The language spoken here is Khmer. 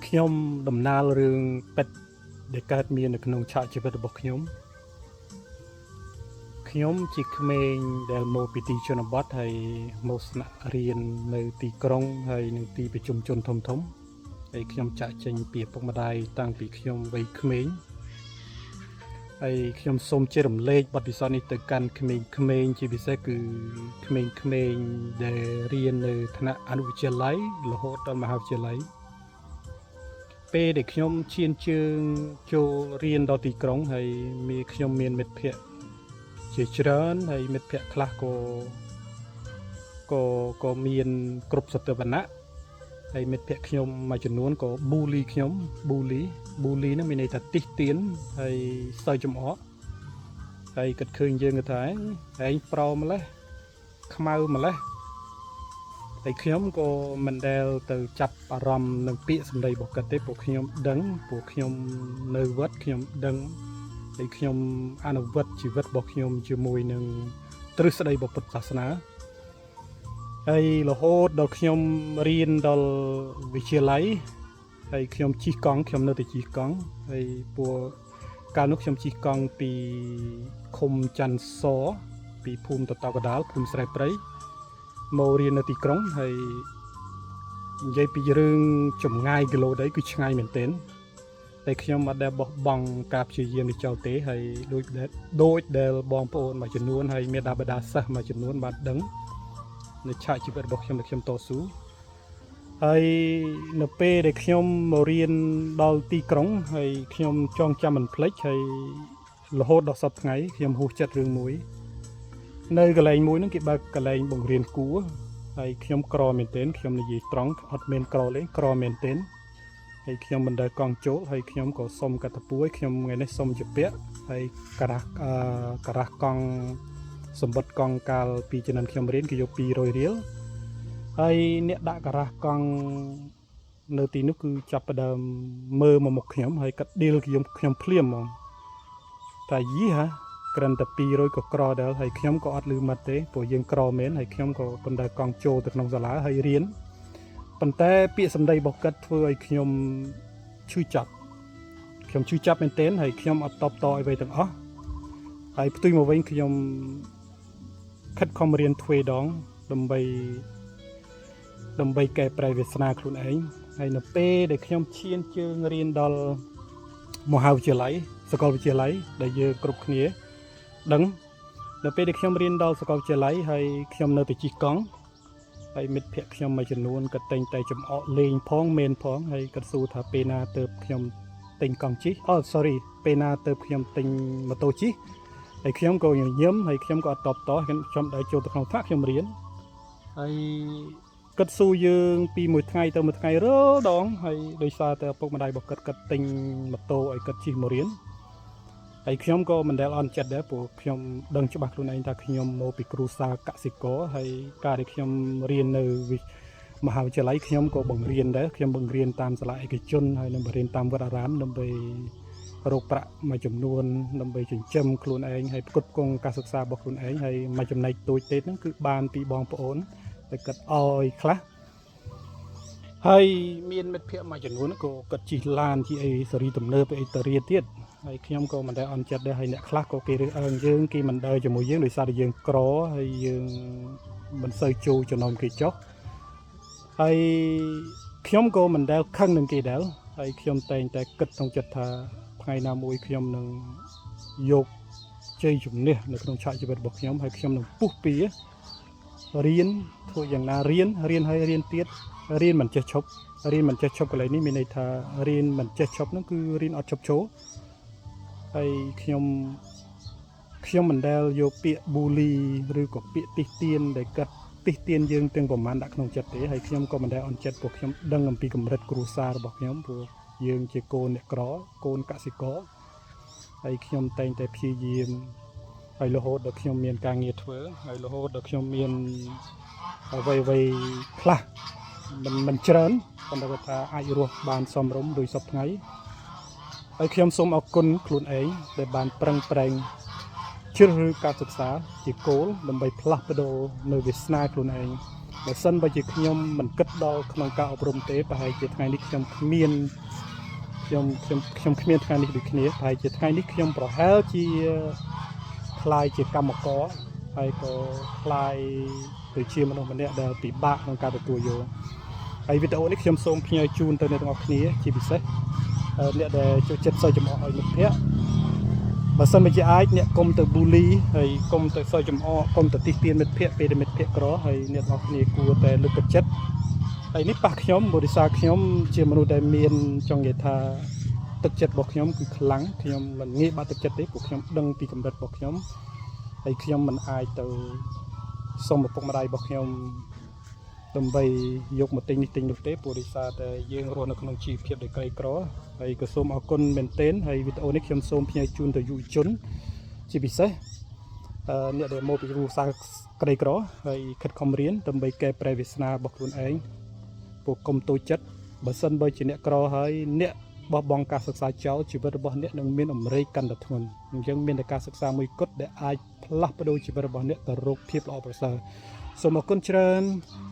ខ្ញុំដំណាលរឿងពិតដែលកើតមាននៅក្នុងឆាកជីវិតរបស់ខ្ញុំខ្ញុំជាក្មេងដែលមកពីទីជនបទហើយមកស្នាក់រៀននៅទីក្រុងហើយនៅទីប្រជុំជនធំៗហើយខ្ញុំចាក់ចេញពីឪពុកម្ដាយតាំងពីខ្ញុំវ័យក្មេងហើយខ្ញុំសូមចែករំលែកបទពិសោធន៍នេះទៅកាន់ក្មេងៗជាពិសេសគឺក្មេងៗដែលរៀននៅថ្នាក់អនុវិទ្យាល័យរហូតដល់មហាវិទ្យាល័យ ពេលដែលខ្ញុំឈានជើងចូលរៀនដល់ទីក្រុងហើយមានខ្ញុំមានមិត្តភ័ក្តិជាច្រើនហើយមិត្តភ័ក្តិខ្លះក៏មានគ្រប់សតវណ្ណៈហើយមិត្តភ័ក្តិខ្ញុំមួយចំនួនក៏ bully ខ្ញុំ bully bully ហ្នឹងមានន័យថាតិះទៀនហើយសើចចំអកហើយគិតឃើញយើងគេថាឯងប្រម្លេះខ្មៅម្លេះ ហើយខ្ញុំក៏មិនដែលទៅចាប់អារម្មណ៍នឹងពាក្យសម្ដីរបស់គាត់ទេព្រោះខ្ញុំដឹងព្រោះខ្ញុំនៅវត្តខ្ញុំដឹងហើយខ្ញុំអនុវត្តជីវិតរបស់ខ្ញុំជាមួយនឹងទ្រឹស្ដីរបស់ពុទ្ធសាសនាហើយរហូតដល់ខ្ញុំរៀនដល់វិទ្យាល័យហើយខ្ញុំជិះកង់ខ្ញុំនៅតែជិះកង់ហើយពួកកាលនោះខ្ញុំជិះកង់ពីឃុំច័ន្ទសពីភូមិតតកដាលភូមិស្រែព្រៃ មករៀននៅទីក្រុងហើយនិយាយពីរឿងចម្ងាយគីឡូដីគឺឆ្ងាយមែនទែនតែខ្ញុំអត់ដែលបោះបង់ការព្យាយាមនេះចោលទេហើយដូចដែលដូចដែលបងប្អូនមួយចំនួនហើយមេដាបដាសិស្សមួយចំនួនបានដឹងនៅឆាកជីវិតរបស់ខ្ញុំដែលខ្ញុំតស៊ូហើយនៅពេលដែលខ្ញុំមករៀនដល់ទីក្រុងហើយខ្ញុំចងចាំមិនភ្លេចហើយរហូតដល់សប្តាហ៍ថ្ងៃខ្ញុំហួសចិត្តរឿងមួយ នៅកន្លែងមួយហ្នឹងគេបើកកន្លែងបង្រៀនគួរហើយខ្ញុំក្រមែនទែនខ្ញុំនិយាយត្រង់អត់មានក្រលេងក្រមែនទែនហើយខ្ញុំមិនដែលកង់ចូលហើយខ្ញុំក៏សុំកតពួយខ្ញុំថ្ងៃនេះសុំជាពាក់ហើយការ៉ាស់អឺការ៉ាស់កង់សម្បត្តិកង់កាលពីជំនាន់ខ្ញុំរៀនគេយក200រៀលហើយអ្នកដាក់ការ៉ាស់កង់នៅទីនោះគឺចាប់ផ្ដើមមើលមកមុខខ្ញុំហើយកាត់ឌីលខ្ញុំខ្ញុំភ្លាមហ្មងតែយីហ่า ក្រិនតែ200ក៏ក្រដែរហើយខ្ញុំក៏អត់លឺមាត់ទេព្រោះយើងក្រមែនហើយខ្ញុំក៏បណ្ដើកង់ចូលទៅក្នុងសាលាហើយរៀនប៉ុន្តែពាក្យសម្ដីរបស់គាត់ធ្វើឲ្យខ្ញុំឈឺចាប់ខ្ញុំឈឺចាប់មែនទែនហើយខ្ញុំអត់តបតអ្វីទាំងអស់ហើយផ្ទុយមកវិញខ្ញុំខិតខំរៀនទ្វេដងដើម្បីដើម្បីកែប្រែវាសនាខ្លួនឯងហើយនៅពេលដែលខ្ញុំឈានជើងរៀនដល់មហាវិទ្យាល័យសាកលវិទ្យាល័យដែលយើងគ្រប់គ្នាដឹង នៅពេលដែលខ្ញុំរៀនដល់សាកលវិទ្យាល័យហើយខ្ញុំនៅតែជិះកង់ហើយមិត្តភ័ក្តិខ្ញុំមួយចំនួនក៏តែងតែចំអកលេងផងមែនផងហើយគាត់សួរថាពេលណាទៅខ្ញុំទិញកង់ជិះអូ sorry ពេលណាទៅខ្ញុំទិញម៉ូតូជិះហើយខ្ញុំក៏ញញឹមហើយខ្ញុំក៏អត់តបតខ្ញុំដើរចូលទៅក្នុងថ្នាក់ខ្ញុំរៀនហើយគាត់សួរយើងពីមួយថ្ងៃទៅមួយថ្ងៃរាល់ដងហើយដោយសារតែឪពុកម្ដាយរបស់គាត់គាត់ទិញម៉ូតូឲ្យគាត់ជិះមករៀន ហើយខ្ញុំក៏មិនដែលអន់ចិត្តដែរព្រោះខ្ញុំដឹងច្បាស់ខ្លួនឯងថាខ្ញុំមកពីគ្រួសារកសិករហើយការដែលខ្ញុំរៀននៅវិមហាវិទ្យាល័យខ្ញុំក៏បង្រៀនដែរខ្ញុំបង្រៀនតាមសាលាឯកជនហើយនិងបង្រៀនតាមវត្តអារាមដើម្បីរកប្រាក់មួយចំនួនដើម្បីចិញ្ចឹមខ្លួនឯងហើយផ្គត់ផ្គង់ការសិក្សារបស់ខ្លួនឯងហើយមួយចំណែកតូចទេហ្នឹងគឺបានពីបងប្អូនតែគាត់អោយខ្លះហើយមានមិត្តភ័ក្តិមួយចំនួនក៏គាត់ជិះឡានជិះអីសេរីទំនើបអីទៅរៀនទៀត ហើយខ្ញុំក៏មិនដែលអន់ចិត្តដែរហើយអ្នកខ្លះក៏គេរើសអើងយើងគេមិនដើរជាមួយយើងដោយសារតែយើងក្រហើយយើងមិនសូវចូលចំណោមគេចុះហើយខ្ញុំក៏មិនដែលខឹងនឹងគេដែរហើយខ្ញុំតែងតែគិតក្នុងចិត្តថាថ្ងៃណាមួយខ្ញុំនឹងយកជ័យជំនះនៅក្នុងឆាកជីវិតរបស់ខ្ញុំហើយខ្ញុំនឹងពុះពៀរៀនធ្វើយ៉ាងណារៀនរៀនហើយរៀនទៀតរៀនមិនចេះឈប់រៀនមិនចេះឈប់កន្លែងនេះមានន័យថារៀនមិនចេះឈប់ហ្នឹងគឺរៀនអត់ឈប់ឈរ ហើយខ្ញុំខ្ញុំមិនដែលយកពាក្យ bully ឬក៏ពាក្យតិះទៀនដែលកាត់តិះទៀនយើងទាំងប្រមាណដាក់ក្នុងចិត្តទេហើយខ្ញុំក៏មិនដែលអន់ចិត្តព្រោះខ្ញុំដឹងអំពីកម្រិតគ្រួសាររបស់ខ្ញុំព្រោះយើងជាកូនអ្នកក្រកូនកសិករហើយខ្ញុំតែងតែព្យាយាមហើយរហូតដល់ខ្ញុំមានការងារធ្វើហើយរហូតដល់ខ្ញុំមានអ្វីអ្វីខ្លះមិនមិនច្រើនប៉ុន្តែគាត់ថាអាចរស់បានសមរម្យដោយសពថ្ងៃ ហើយខ្ញុំសូមអរគុណខ្លួនឯងដែលបានប្រឹងប្រែងជ្រើសរើសការសិក្សាជាគោលដើម្បីផ្លាស់ប្ដូរនៅវាសនាខ្លួនឯង បើសិនបើជាខ្ញុំមិនគិតដល់ក្នុងការអប់រំទេប្រហែលជាថ្ងៃនេះខ្ញុំគ្មានខ្ញុំខ្ញុំខ្ញុំគ្មានថ្ងៃនេះដូចគ្នាប្រហែលជាថ្ងៃនេះខ្ញុំប្រហែលជាក្លាយជាកម្មករហើយក៏ក្លាយទៅជាមនុស្សម្នាក់ដែលពិបាកក្នុងការទទួលយកហើយវីដេអូនេះខ្ញុំសូមផ្ញើជូនទៅអ្នកទាំងអស់គ្នាជាពិសេសអឺអ្នកដែលចូលចិត្តសើចចំអកឲ្យមិត្តភ័ក្តិបើសិនបើជាអាចអ្នកកុំទៅ bully ហើយកុំទៅសើចចំអកកុំទៅតិះទៀនមិត្តភ័ក្តិពេលដែលមិត្តភ័ក្តិក្រហើយអ្នកទាំងអស់គ្នាគួរតែលើកទឹកចិត្តហើយនេះប៉ះខ្ញុំបរិសាខ្ញុំជាមនុស្សដែលមានចង់និយាយថាទឹកចិត្តរបស់ខ្ញុំគឺខ្លាំងខ្ញុំមិនងាយបាក់ទឹកចិត្តទេព្រោះខ្ញុំដឹងពីកម្រិតរបស់ខ្ញុំហើយខ្ញុំមិនអាចទៅសុំឪពុកម្ដាយរបស់ខ្ញុំដើម្បីយកមកទិញនេះទិញនោះទេព្រោះដោយសារតែយើងរស់នៅក្នុងជីវភាពដែលក្រីក្រហើយក៏សូមអរគុណមែនទែនហើយវីដេអូនេះខ្ញុំសូមផ្ញើជូនទៅយុវជនជាពិសេសអឺអ្នកដែលមកពីគ្រួសារក្រីក្រហើយខិតខំរៀនដើម្បីកែប្រែវាសនារបស់ខ្លួនឯងពួកកុំតូចចិត្តបើសិនបើជាអ្នកក្រហើយអ្នកបោះបង់ការសិក្សាចោលជីវិតរបស់អ្នកនឹងមានអម្រែកកាន់តែធ្ងន់អញ្ចឹងមានតែការសិក្សាមួយគត់ដែលអាចផ្លាស់ប្ដូរជីវិតរបស់អ្នកទៅរកភាពល្អប្រសើរសូមអរគុណច្រើន។